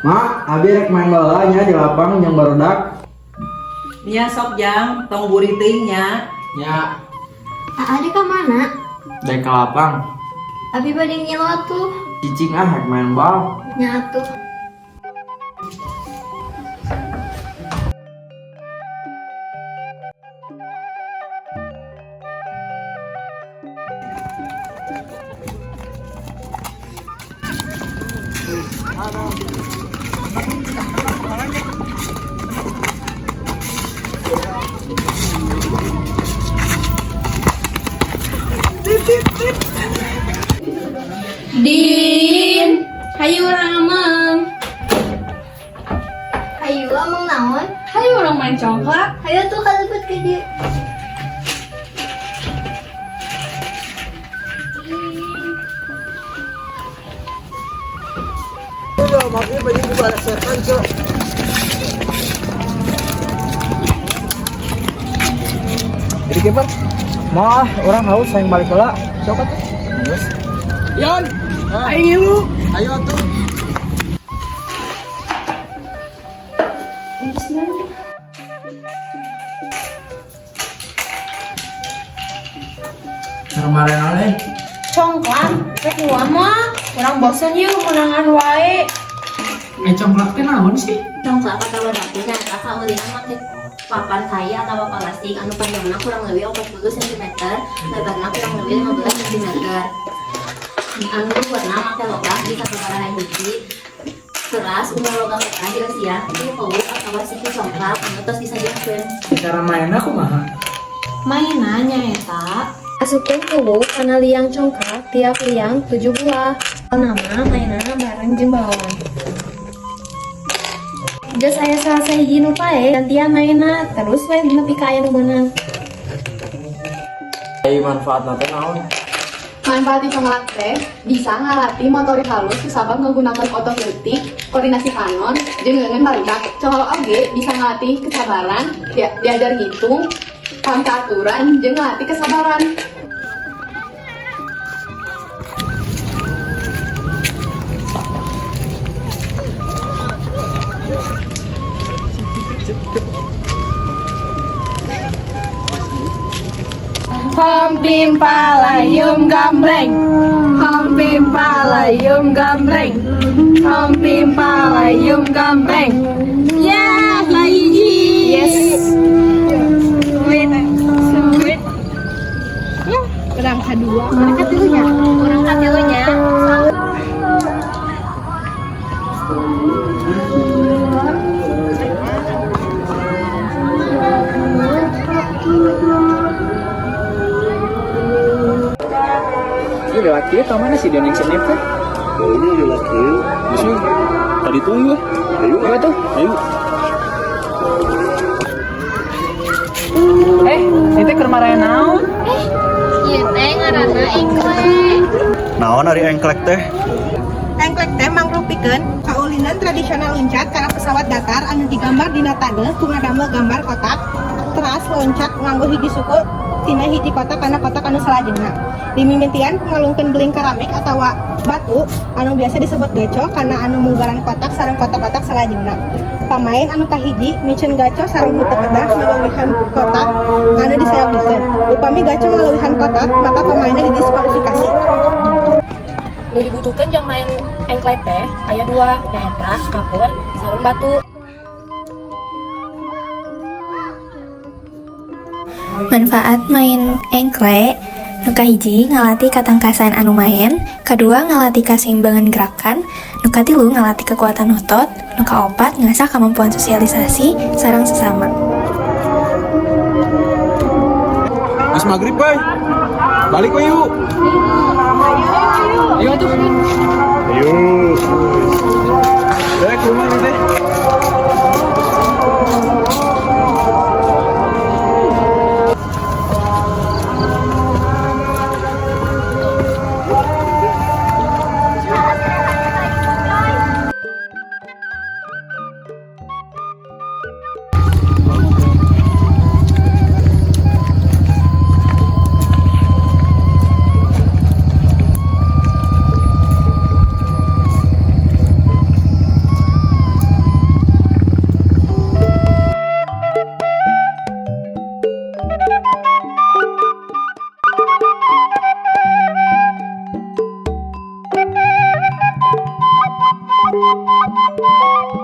Ma, abi rek main bola nya di lapang jeung barudak. Nya sok, Jang, tong buriting nya. Nya. Aa ka mana? Dek ka lapang. Abi bade ngilu atuh. Cicing ah, rek main bal. Nya atuh. Din, hayu urang ameng. Hayu ameng naon? Hayu urang main congklak. Hayu tuh kalebet ke dieu. Jadi kiper. Mah, urang haus hayang balik heula. Sok atuh. Geus. Yon, aing ngilu. Ayo atuh. Kemarin oleh. Congklak, rek moal? Urang bosen yuk menangan wae. Eh, congklak teh naon sih? Congklak atau dapur nyaeta kaulinan make papan kayu atau plastik anu panjangna kurang lebih 40 cm, lebarna kurang lebih 15 cm. Anu luhurna make logam di sababaraha hiji keras. Unggal logam eta dieusian ku kawuk atawa siku congklak anu tos disadiakeun. Cara mainna kumaha? Mainan nyaeta asupkeun kuwu kana liang congklak, tiap liang 7 buah. Nama mainanna bareng jeung balawan. Geus aya salah sahiji nu paeh, gantian mainna terus we nepi ka aya nu meunang. Ai manfaatna teh naon? Manfaat congklak teh bisa ngalatih motorik halus kusabab menggunakan otot leutik, koordinasi panon, jeung leungeun barudak. Congklak oge bisa ngalatih kesabaran, diajar ngitung, paham aturan, jeung ngalatih kesabaran. Hom pim palayum gambreng. Hom pim palayum gambreng. Hom pim palayum gambreng. Ya, hiji. Yes. Sweet. Sweet. Ya, urang kadua. Urang katilunya. Urang katilunya. Ini lewat kieu ka mana sih Dion yang senip teh? Oh, ini lewat kieu. Terus Tadi tunggu. Ayo. Ayo tuh. Ayo. Eh, itu keur marahin naon? Ieu teh ngaranna engklek. Naon ari engklek teh? Engklek teh mangrupikeun kaulinan tradisional loncat kana pesawat datar anu digambar dina taneuh ku ngadamel gambar kotak, teras loncat nganggo hiji suku tina hiji kotak kana kotak anu salajengna. Dimimitian ku ngalungkeun beling keramik atawa batu anu biasa disebut gaco kana anu munggaran kotak sareng kotak-kotak salajengna. Pamain anu kahiji miceun gaco sareng huteu kedah ngaleuwihan kotak anu disayogikeun. Upami gaco ngaleuwihan kotak, maka pamainna didiskualifikasi. Nu dibutuhkan jang main engklek teh aya dua, nyaeta kapur sareng batu. Manfaat main engklek nu kahiji ngalatih katangkasan anu main, kadua ngalatih kaseimbangan gerakan, nu katilu ngalatih kekuatan otot, nu kaopat ngasah kemampuan sosialisasi sareng sesama. Geus maghrib, boy. Balik we yuk. Ayo tuh. Ayo. Dek, ke rumah teh. Thank you.